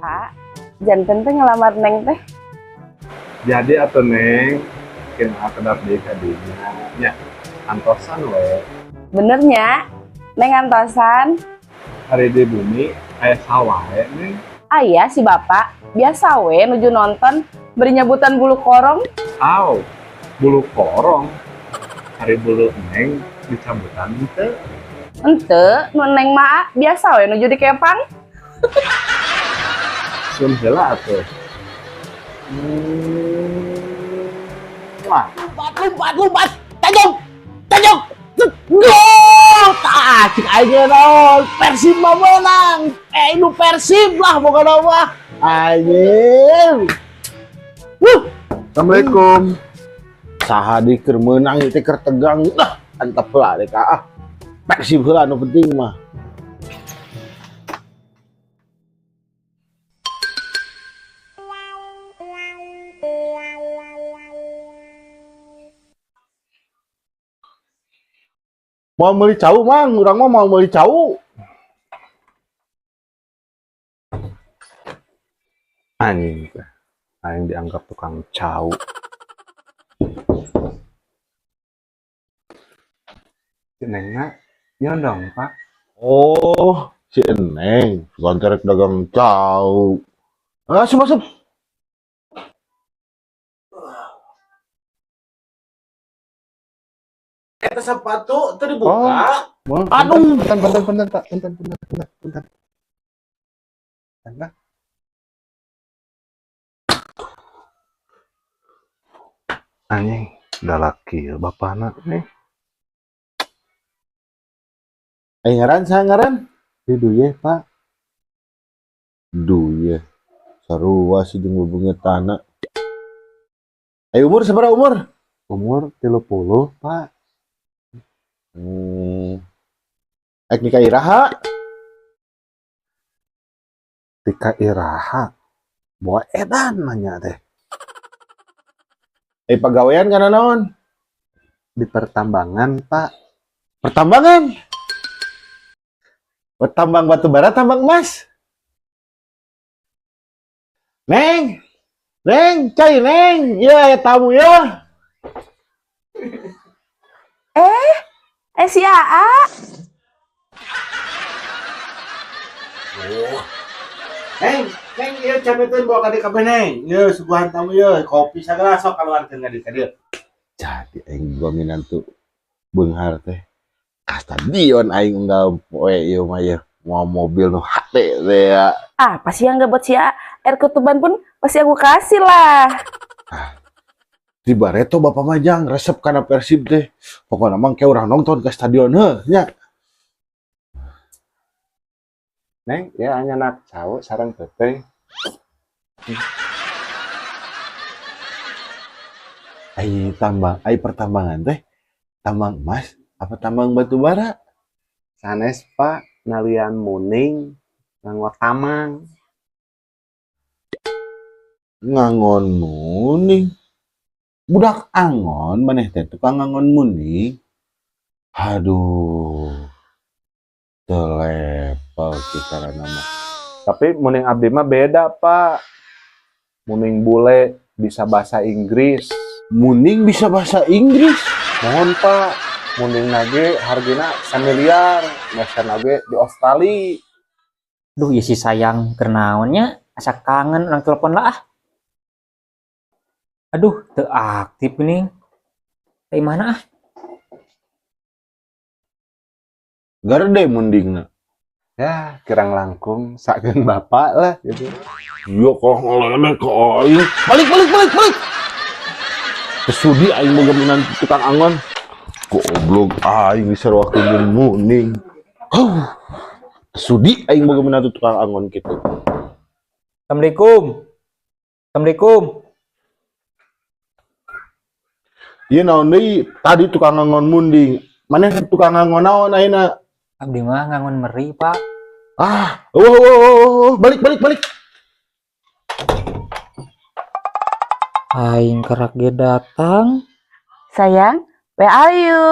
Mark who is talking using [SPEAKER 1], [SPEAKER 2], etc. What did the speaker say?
[SPEAKER 1] Pak, janten teh ngelamar Neng teh.
[SPEAKER 2] Jadi atuh Neng, kena kedap deui ka dinya. Nya, antosan we.
[SPEAKER 1] Bener nya, Neng antosan.
[SPEAKER 2] Hari di bumi aya sawae Neng.
[SPEAKER 1] Aya si bapak, biasa we nuju nonton beri nyebutan bulu korong.
[SPEAKER 2] Aw, bulu korong. Hari bulu Neng dicabutan teu?
[SPEAKER 1] Ente, nu Neng mah biasa we nuju dikepang.
[SPEAKER 2] Sun heula atuh. Wah,
[SPEAKER 3] Lompat, lompat, lompat. Tajong, tajong. Gol! Tah, cik aing naon. Persib mah menang. Eh, nu Persib lah pokoknya mah. Anjing. Wuh.
[SPEAKER 2] Assalamualaikum.
[SPEAKER 3] Saha di keur meunang ieu teh keur tegang. Dah, antep lah deh ah. Persib heula nu penting mah. Mau meuli cau mang, urang mah mau meuli cau.
[SPEAKER 2] Anjing teh. Aing dianggap tukang cau. Si Nengna nyondong, Pak.
[SPEAKER 3] Oh, si Eneng, sugan terek dagang cau. Ah, masuk masuk. Eta sepatu teu dibuka.
[SPEAKER 2] Oh,
[SPEAKER 3] Aduh.
[SPEAKER 2] Punten, punten, punten, Pak. Punten, punten, punten, punten. Punten, Pak. Anjing, udah laki bapakna nih.
[SPEAKER 3] Eh, ngaran saha ngaran?
[SPEAKER 2] Di duye, Pak.
[SPEAKER 3] Duye. Sarua sih jeung bebeungeutana. Ayo umur sabaraha umur?
[SPEAKER 2] Umur 30, Pak.
[SPEAKER 3] Ek nikah iraha?
[SPEAKER 2] Tika iraha. Bawa edan nanya teh.
[SPEAKER 3] Eh, pagawean kana naon?
[SPEAKER 2] Di pertambangan, Pak.
[SPEAKER 3] Pertambangan. Tambang batu bara, tambang emas. Neng, Neng, cai Neng, ya ya tamu ya.
[SPEAKER 1] Eh, si AA.
[SPEAKER 3] Oh. Neng, Neng, iya cabeteun bawa ka dieu kabeh Neng. Ieu suguhan tamu ieu, kopi sagala sok kaluarkeun ka dieu ka dieu. Jadi aing gua minantu beunghar teh. Ka stadion aing unggal poe ieu mah ieu. Mau mobil nu hate teh ya.
[SPEAKER 1] Ah, pasti yang nggak buat si AA. Air ketuban pun pasti aku kasih lah.
[SPEAKER 3] Di bareto Bapak Majang resep kana Persib teh. Pokokna mah ke urang nonton ke stadion heuh nya.
[SPEAKER 2] Neng, ya nyanak cau sareng teteh.
[SPEAKER 3] Ai tambang, ai pertambangan teh tambang emas apa tambang batu bara?
[SPEAKER 2] Sanes, Pak, nalian muning nganggo tamang.
[SPEAKER 3] Ngangon muning. Budak angon maneh teh tukang ngangon muning. Aduh. Teu level kisaran mah.
[SPEAKER 2] Tapi muning abdi mah beda, Pak. Muning bule bisa bahasa Inggris.
[SPEAKER 3] Muning bisa bahasa Inggris.
[SPEAKER 2] Mohon, Pak. Muning nage hargana samiliar, meser nage di Australia.
[SPEAKER 4] Duh, ya si sayang keur naon nya, asa kangen orang telepon lah ah. Aduh, teu aktif ini. Teh mana ah?
[SPEAKER 3] Garede mundingna.
[SPEAKER 2] Ya, kirang langkung sakeun bapak lah gitu.
[SPEAKER 3] Iya kok ngeledek ke aing. Balik balik balik balik. Kesudi aing boga minantu tukang angon. Goblok aing diseruakeun jeung muning. Huh. Sudi aing boga minantu tukang angon kitu.
[SPEAKER 4] Assalamualaikum. Assalamualaikum.
[SPEAKER 3] Ieu naon deui tadi tukang ngangon munding. Maneh tukang ngangon naon ayeuna?
[SPEAKER 4] Abdi mah ngangon meri, Pak.
[SPEAKER 3] Ah, oh, oh, oh, oh, oh, balik balik balik.
[SPEAKER 4] Aing kerak ge datang.
[SPEAKER 1] Sayang, where are you?